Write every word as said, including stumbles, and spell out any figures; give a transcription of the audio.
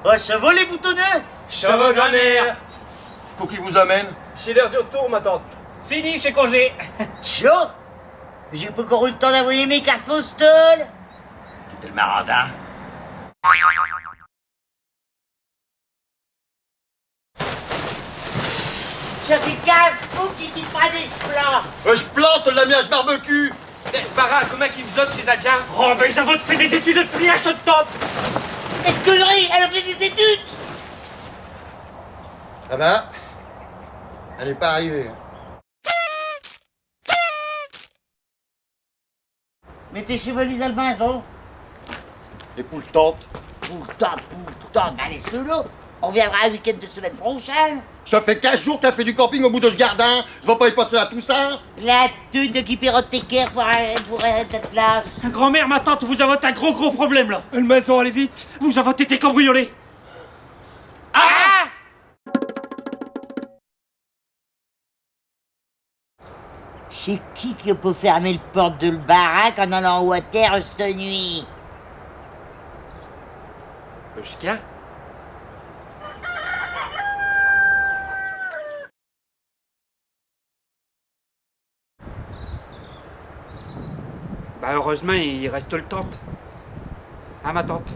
Oh, cha va, les boutonneux ? Cha va, grand-mère. Quo qu'i vous amène ? Ch'est l'heure du r'tour, ma tante. Fini chés congés. Tiens, j'ai pas incore eu l'temps d'invoyer mes cartes postales. Qué marade, hein ? Cha fait quinze coups qu'i quitte pas d'ech plat. Euh, ech plat, te l'as mis à ech barbecue. Eh, Barras, commint qu'i vous ote chés Indiens ? Oh, mais cha va, te fais des études de pliage, ch' tante. Quelle connerie, elle a fait des études. Ah ben, elle est pas arrivée, hein. Mettez chés valises à l'maison. Et pour l'tente ? Pour l'tente, pour l'tente, ben laisse-le là. In r'viendra l'week-end de l'semaine prochaine. Cha fait quinze jours qu'in fait du camping au bout d'ech jardin. J'vas pas y passer à tout cha. Plein d'thunes de guipérotes d'équerre pour, pour être à l'plage. Grand-mère, ma tante, vous avez un gros, gros problème, là. L'maison, allez vite. Vous avez été cambriolé. Ah ! Ch'est qui qui a pas fermé l'porte de l'baraque in allant au water ch'te nuit ? Ch'est quin ? Bah, heureus'mint, i reste l'tente. Hein, ma tante ?